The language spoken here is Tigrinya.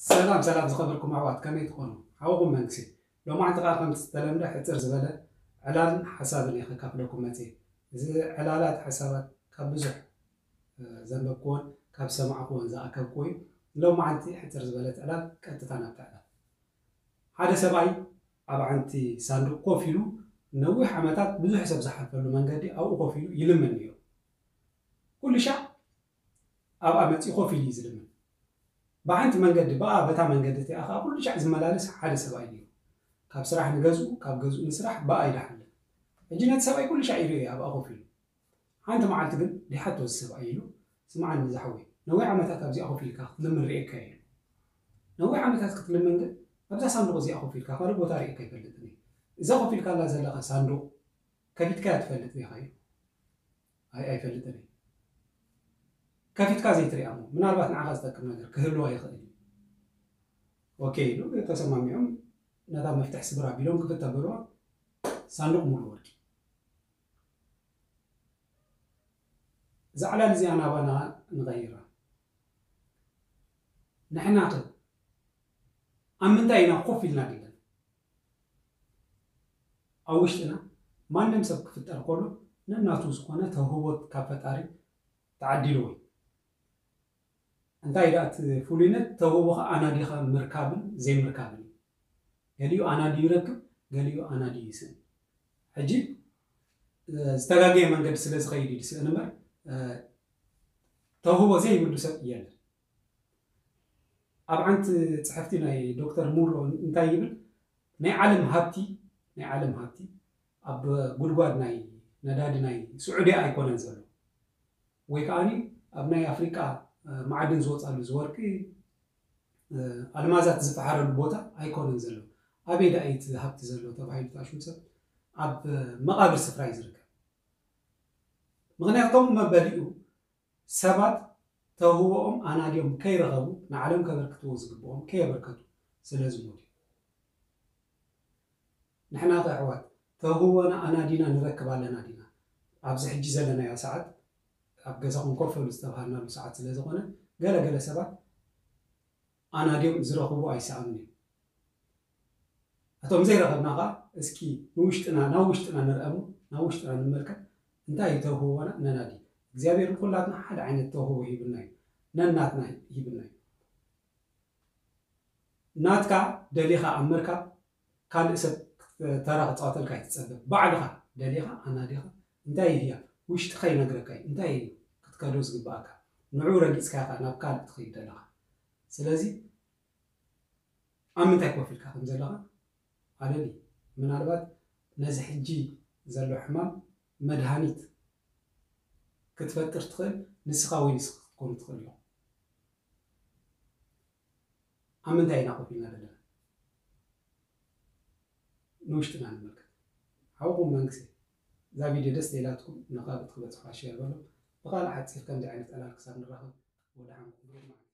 ሰላም ሰላም ዝኸበርኩም ኣሕዋት፣ ከመይ ትኾኑ? ሓውኹም መንግስቲ። ሎማዓንቲ ከኣ ከምቲ ዝተለምደ ሕጽር ዝበለ ዕላልን ሓሳብን እየ ከካፍለኩም መጽየ። እዚ ዕላላት ሓሳባት ካብ ብዙሕ ዘንበብኩዎን ካብ ዝሰማዕኩዎን ዝኣከብኩዎ እዩ። ሎማዓንቲ ሕጽር ዝበለት ዕላል፣ ቀጥታ ናብታ ዕላል። ሓደ ሰብኣይ ኣብ ዓንቲ ሳንዱቕ ኮፍ ኢሉ፣ ነዊሕ ዓመታት ብዙሕ ሰብ ዝሓልፈሉ መንገዲ ኣብኡ ኮፍ ኢሉ ይልምን ነይሩ። ኩሉ ሻዕ ኣብኣ መጺኡ ኮፍ ኢሉ እዩ ዝልምን። ብሓንቲ መንገዲ ብኣ በታ መንገዲ እቲኣ ከዓ ኩሉ ሻዕ ዝመላለስ ሓደ ሰብኣይ ነይሩ። ካብ ስራሕ ንገዝኡ፣ ካብ ገዝኡ ንስራሕ ብኣ እዩ ዝሓልፍ። ሕጂ ነቲ ሰብኣይ ኩሉ ሻዕ ይርእዮ እዩ ኣብኣ ኮፍ ኢሉ። ሓንቲ መዓልቲ ግን ዲሓቶ እዚ ሰብኣይ ኢሉ፣ ስምዓኒ ዝሓወይ፣ ነዊሕ ዓመታት ኣብዚኣ ኮፍ ኢልካ ክትልምን ርእየካ እየ ኢሉ። ነዊሕ ዓመታት ክትልምን ግን ኣብዛ ሳንዱቕ እዚኣ ኮፍ ኢልካ ካልእ ቦታ ርእየካ ኣይፈልጥን እየ። እዛ ኮፍ ኢልካላ ዘለኻ ሳንዱቕ ከፊትካያ ትፈልጥ ዲኻ ኢሉ። ኣይ ኣይፈልጥን እየ። ከፊትካ ዘይትሪኣ እሞ ምናልባት ንዓኻ ዝጠቅም ነገር ክህልዋ ይኽእል እዩ። ኦኬ ኢሉ ተሰማሚዖም ነታ መፍትሕ ስብር ኣቢሎም ክፍት ኣበልዋ። ሳንዱቕ ሙሉ ወርቂ። እዛ ዕላል እዚኣ ናባና ንቐይራ። ንሕና ከ ኣብ ምንታይ ኢና ኮፍ ኢልና ዘለና? ኣብ ውሽጥና ማንም ሰብ ክፍጠር ከሎ ነናቱ ዝኾነ ተውህቦ ካብ ፈጣሪ ተዓዲልዎ እዩ። እንታይ ደኣ እቲ ፍሉይነት? ተውህቦኻ ኣናዲኻ ምርካብን ዘይምርካብን እዩ። ገሊኡ ኣናድዩ ይረክብ፣ ገሊኡ ኣናድዩ ይስእን። ሕጂ ዝተጋገየ መንገዲ ስለ ዝኸይድ እዩ ዝስእን እምበር ተውህቦ ዘይብሉ ሰብ የለን። ኣብ ዓንቲ ጽሕፍቲ ናይ ዶክተር ሙሮ እንታይ ይብል? ናይ ዓለም ሃብቲ፣ ናይ ዓለም ሃብቲ ኣብ ጉድጓድ ናይ ነዳዲ ናይ ስዑድያ ኣይኮነን ዘሎ፣ ወይ ከዓኒ ኣብ ናይ ኣፍሪቃ ማዕድን ዝወጻሉ ዝወርቂ ኣልማዛት ዝፈሓረሉ ቦታ ኣይኮነን ዘሎ። ኣበይ ደኣ እቲ ሃብቲ ዘሎ ተባሂሉ ተኣሽሙ ሰብ ኣብ መቓብር ስፍራ እዩ ዝርከብ። ምኽንያቶም መበሊኡ ሰባት ተውህቦኦም ኣናድዮም ከይረኸቡ ንዓለም ከበርክትዎ ዝግብኦም ከየበርከቱ ስለ ዝሞቱ እዩ። ንሕና ከ ኣሕዋት ተውህቦና ኣናዲና ንረክብ ኣለና ዲና? ኣብዚ ሕጂ ዘለናዮ ሰዓት ኣብ ገዛኹም ኮፍ በሉ ዝተባሃልናሉ ሰዓት ስለ ዝኾነ ገለ ገለ ሰባት ኣናድዮም ዝረኽቡ ኣይሰኣኑን እዮም። እቶም ዘይረኸብና ኸዓ እስኪ ንውሽጥና ናብ ውሽጥና ንርአሙ ናብ ውሽጥና ንመልከት እንታይ እዩ ተውህቦና ነናዲ። እግዚኣብሔር ንኩላትና ሓደ ዓይነት ተውህቦ ሂብና እዩ። ነናትና ሂብና እዩ። ናትካ ደሊኻ ኣብ ምርካብ ካልእ ሰብ ተራ ክፃወተልካ ኣይትፀበ። ባዕልኻ ደሊኻ ኣናዲኻ እንታይ እዩ ህያብ ውሽጥኻ ይነግረካ እዩ። እንታይ እዩ ክትከዶ ዝግባኣካ ንዑ ረጊፅካ ኢኻ ናብ ካልእ ትኸይድ ዘለኻ። ስለዚ ኣብ ምንታይ ኮፍ ኢልካ ከም ዘለኻ ኣለሊ። ምናልባት ነዚ ሕጂ ዘሎ ሕማም መድሃኒት ክትፈጥር ትኽእል ንስኻ ወይ ንስኻ ክትኮኑ ትኽእል ኢኹም። ኣብ ምንታይ ኢና ኮፍ ኢልና ዘለና? ንውሽጥና ንመልከት። ሓውኹም መንግስቲ እዛ ቪድዮ ደስ ተይላትኩም ንኻልኦት ክበፅሑ ሸር በሎም። ብኻልእ ሓፂር ከምዚ ዓይነት ዕላል ክሳብ ንራኸብ ወድሓንኩም።